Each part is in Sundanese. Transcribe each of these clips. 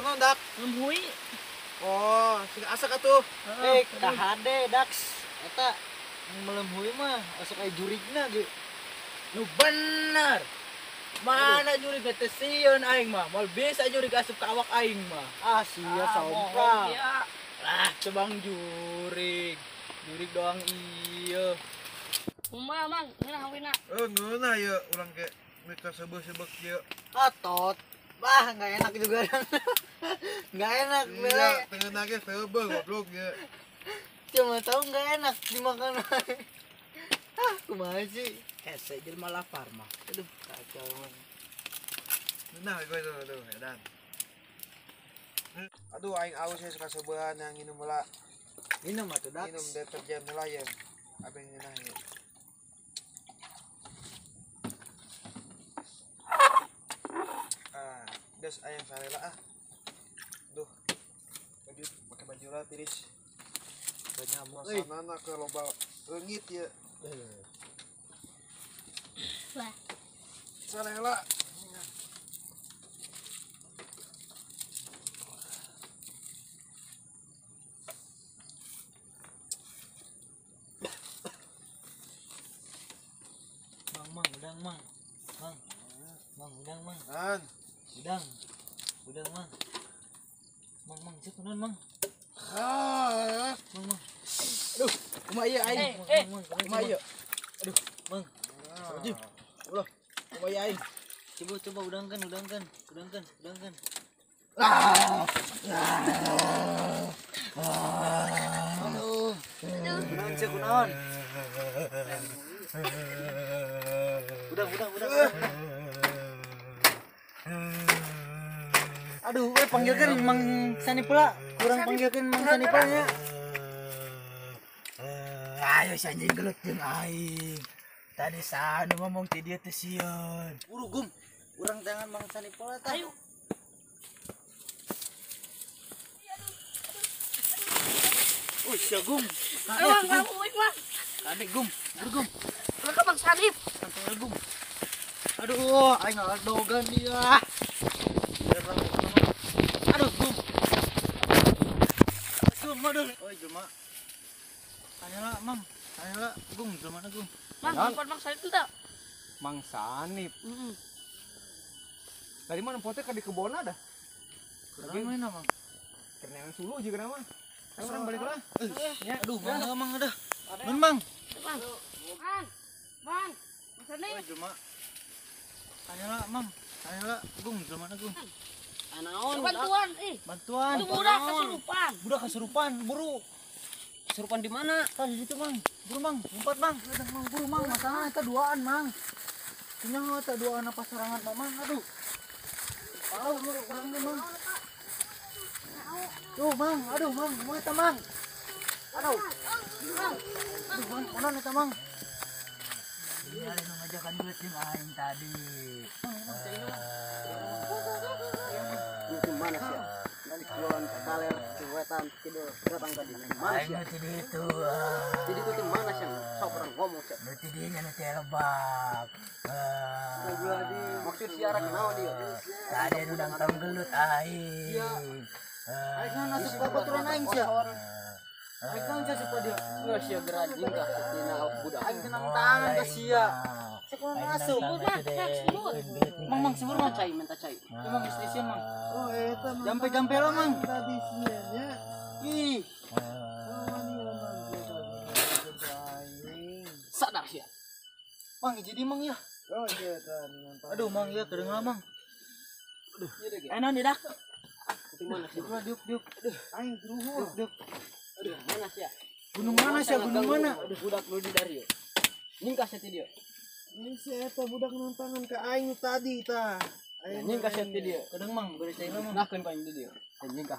naon dak? Hui. Oh, sing asak atuh. Eh, kahade Dax. Eta melemhui mah asup aya jurigna ge. Nu bener. Mana jurig teh sieun aing mah. Moal bisa jurig asup ka awak aing mah. Ah, sia sompral. Lah, cebang jurig. Jurig doang iya. Kumaha Mang, ngeunah hawina. Eh, ngeunah ieu urang ge mika seubeuh-seubeuh kieu. Ah, tot. Wah, enggak enak juga. Enggak enak, bele. Iya, tengeuna ge seubeuh goblok ieu. Cuma tahu enggak enak dimakan. Ah, kumaha sih? Hese jelema lapar mah. Aduh, kacau man. Ngeunah we tuh, aduh, edan. Aduh, aing aus ya suka seubeuhan yang nginum heula. Minum atuh, Dax. Minum deterjen heula ya. Abeng ngeunah ieu. Ah, geus aya sarela ah. Duh. Baju pakai baju lah tiris. Nyamuk euy. Suasanana ke loba reungit ya. Wah. Sarela. Mang, mang, udang, mang. Mang. Mang, udang, mang. An. Udang. Udang, mang. Mang, mang, cek kunaon, mang. Ah. Mang, mang. Aduh, kumaha ieu aing? Mang, mang, Kumaha ieu? Aduh, Mang. wajib. Ulah, kumaha ieu aing? Coba coba udangkan, udangkan, udangkan, udangkan. Aduh. Kunaon cek kunaon? Udang, udang, udang. Aduh, we panggilkan Mang Sani pula. Kurang panggilkan Mang Sani pula nya. Ayo si anjing gelut jeung aing. Tadi sanu ngomong ti dieu teh sieun. Buru gum. Urang tangan Mang Sani pula tah. Ayo. Oh, sia gum. Ayo Mang, Mang, uik Mang. Kade gum, buru gum. Mereka Bang Sanip. Santai gum. Aduh, aing ngaladogan dia. Aduh, gum. Gum, aduh. Oi, jelema. Tanya lah, Mang. Tanya lah, gum, jelema na gum. Mang, tempat Mang Sanip itu tak? Mang Sanip. Heeh. Tadi mah nempotnya ke di kebon ada. Kurang main apa, Mang? Kerenangan sulu juga nama. Sekarang balik lah. Ya, aduh, mang, mang ada. Nun, Mang. Mang. Mang. Mang. Mang Sanip. Oi, jelema. Tanya lah, Mang. Tanya lah, gum, jelema na gum. Anaon? Bantuan, ih. Bantuan. Itu budak kesurupan. Budak kesurupan, buru. Kesurupan di mana? Tah di situ, Mang. Buru, Mang. Lompat, Mang. Mang, buru, Mang. Masalah eta duaan, Mang. Kunyah eta duaan apa serangan, Mang. Aduh. Aduh, buru urang ge, Mang. Tuh, Mang. Aduh, Mang. Kumaha eta, Mang? Aduh. Aduh, Mang. Kunaon eta, Mang? Ini ada nu ngajakan gelut jeung aing tadi. Itu mana sih? Dari kulon ke kaler, ke wetan, ke kidul, datang tadi. Mana Aing sih? nu ti ditu. Jadi itu mana sih? Sok orang ngomong sih. Nu ti dieu nya nu ti lebak. Maksud siara kenal dia. Tadi nu nangtang gelut aing. Aing naon asup ka baturan aing sia. Aing naon sia asup ka dia. Nggak sia gerajing kah? Tina budak. Aing tenang tangan ka sia. Cek kunaon asup. Mang, Mang, sebut. Mang, Mang, sebur, Mang. Minta cai, minta cai. Ieu, Mang, geus diisieun, Mang. Oh, eta mah. Jampe-jampe lah, Mang. Tadi sia nya. Ih, Oh, iya, Mang. Aing. Sadar sih. Mang, jadi Mang ya. Oh, iya eta nonton. Aduh, Mang ya kedengeran, Mang. Iya deh. Eh naon dak? Itu mana sih? Diuk lah, diuk, diuk. Aing luhur. Diuk, diuk. Aduh, mana sih ya? Gunung mana sih? Gunung mana? Aduh, budak lu di dari. Nyingkah sih dia. Ini si eta budak nontonan ke aing tadi tah. Aing Nyingkah sih dia. Kadang Mang, beri cai lah, Mang. Nah, kan paling di dia. Nyingkah.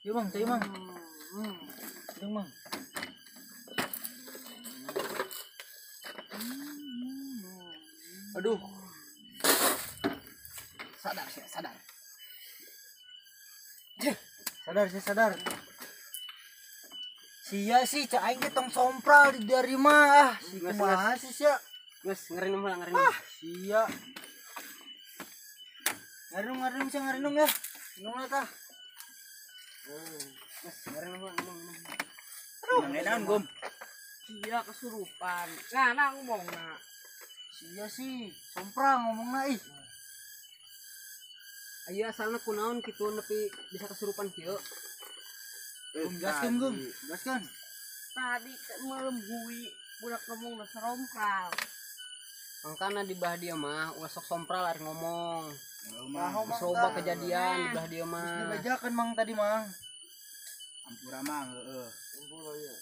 Yuk, Mang, cai, Mang. Kadang, Mang. Aduh, Sadar sih, sadar. sadar sih, sadar. Sia sih, cak aing ge tong sompral di dari mah. Ah, si Nges, kumaha sih sia? Nges, ngerinum lah, ngerinum. Ah, sia. Ngarinum, ngarinum sia, ngarinum ya. Minum lah tah. Mas, bareng mah minum. Aduh, naon gum? Sia kesurupan. Nah, ngomongna. Sia sih, somprang ngomongna ih. Ayo asalna kunaon kitu nepi bisa kesurupan kieu. Gum gaskeun gum, gaskeun. Tadi malam hui budak ngomongna serompral. Mangkana di belah dia mah ulah sok sompral ari ngomong. Coba kejadian di belah dia mah. Terus dibajakan mang tadi mang. Ampura mang heeh. Ampura ya.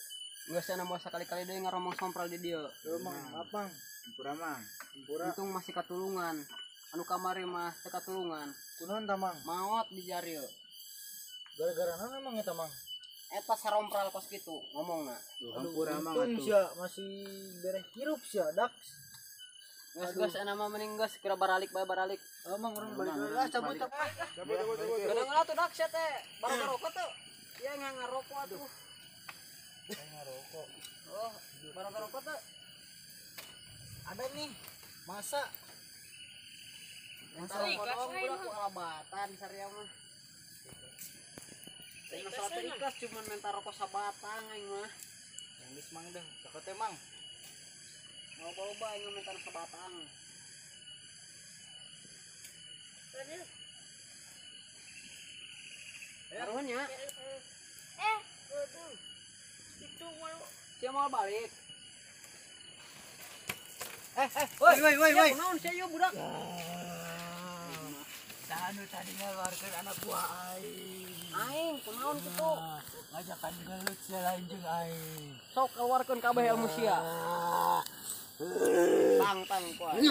Geus cenah moal sakali-kali deui ngaromong sompral di dieu. Heuh mang, maaf mang. Ampura mang. Ampura. Untung masih katulungan. Anu kamari mah teu katulungan. Kunaon tah mang? Maot di jarieu. Gara-gara naon emang eta mang? Eta sarompral kos kitu ngomongna. Ampura mang atuh. Sia masih bereh hirup sia dak. Geus geus ana mah mending geus kira baralik bae baralik. Oh mang urang balik lah cabut cabut. Cabut cabut cabut. Kedengeran atuh dak sia teh. Baru ngarokok tuh. Ieu ngarokok atuh. Ngarokok. Oh, baru ngarokok tuh. Ada nih. Masa yang sarokok budak ku alabatan saria mah. Masalah teh ikhlas cuman minta rokok sabatang aing mah. Yang geus mang deh, cakot teh mang. Loba-loba aing minta sabatang. Taruhan ya. Aduh. Itu mau sia mau balik. Woi woi woi woi. Kunaon sia ieu budak? Anu tadi ngaluarkeun anak buah aing. Aing kunaon kitu? Ngajakan gelut sia lain jeung aing. Sok keluarkeun kabeh ilmu sia. Tang tang ku aing.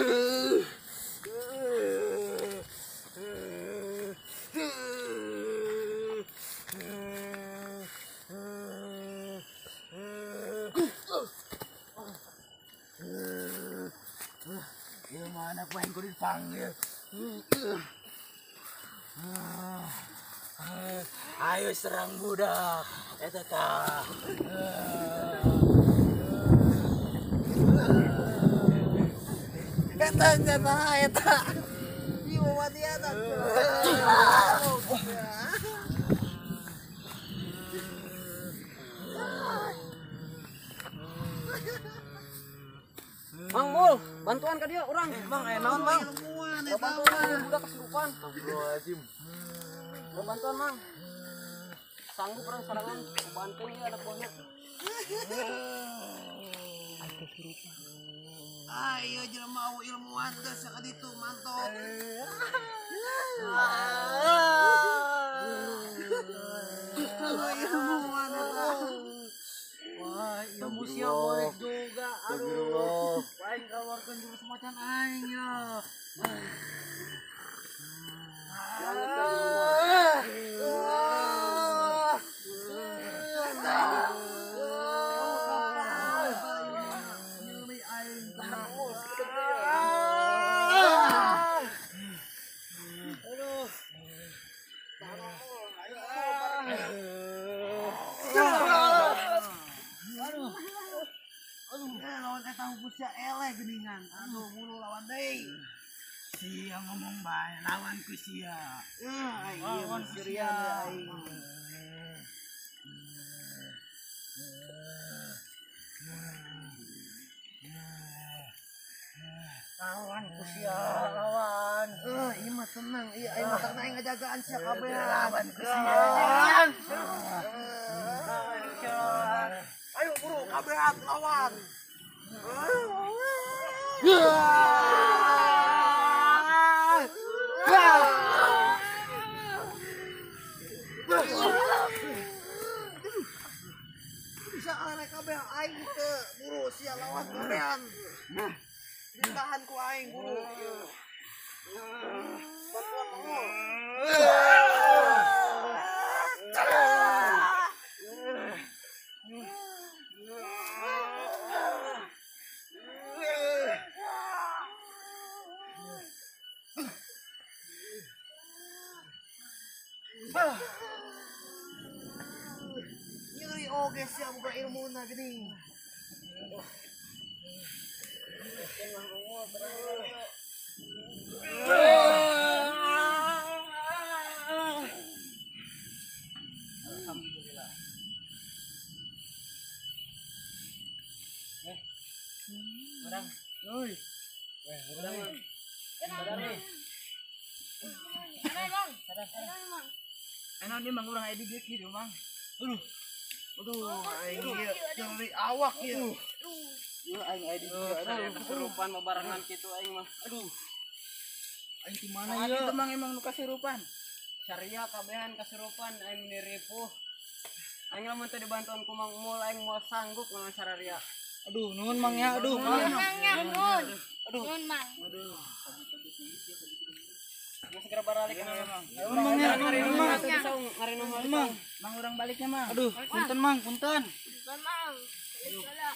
Ieu mah anak buah aing kudu dipanggil. Ayo serang budak. Eta tah. Eta eta eta. Ieu mah dia tah. Mang Mul, bantuan ka dieu urang. Mang aya naon mang? Bantuan budak kesurupan. Astagfirullahaladzim. Bantuan mang. Sanggup orang sorangan bantu ieu anak buahnya. Ayo jelema ilmuwan geus ka ditu mantok. Ilmuwan eta. Wah, ilmu sia boleh juga. Aduh. Aing keluarkan jurus macan aing ya. Geningan, aduh bulu lawan deui. Sia ngomong bae lawan ku sia. Lawan ku sia. Lawan ku sia, lawan. Ieu mah tenang, ieu aing mah tenang aing ngajagaan sia kabeh. Lawan ku sia. Ayo buru kabehan lawan. Bisa arek kabeh aing teu buru sia lawan kabehan. Ditahan ku aing buru. Bantuan mangul. Nyeri oge sia buka ilmuna geuning. Mang. Ayo, Mang. Enak nih Mang urang aya di dieu kieu Mang. Aduh. Aduh, aing ieu nyeri awak ieu. Ieu aing aya di dieu. Aduh, kesurupan babarengan kitu aing mah. Aduh. Aing di mana ieu? Itu Mang emang nu kasurupan. Saria kabehan kasurupan aing meni ripuh. Aing lamun teu dibantuan ku Mang Mul aing moal sanggup ngelawan sararia. Aduh, nuhun Mang ya. Aduh, Mang. Mang ya, nuhun. Nuhun, Mang. Geus segera baralik ya, Mang. Nuhun Mang ya. Nuhun Mang. Ngarinum Mang. Mang urang baliknya Mang. Aduh, punten Mang, punten. Nuhun, Mang. Balik heula.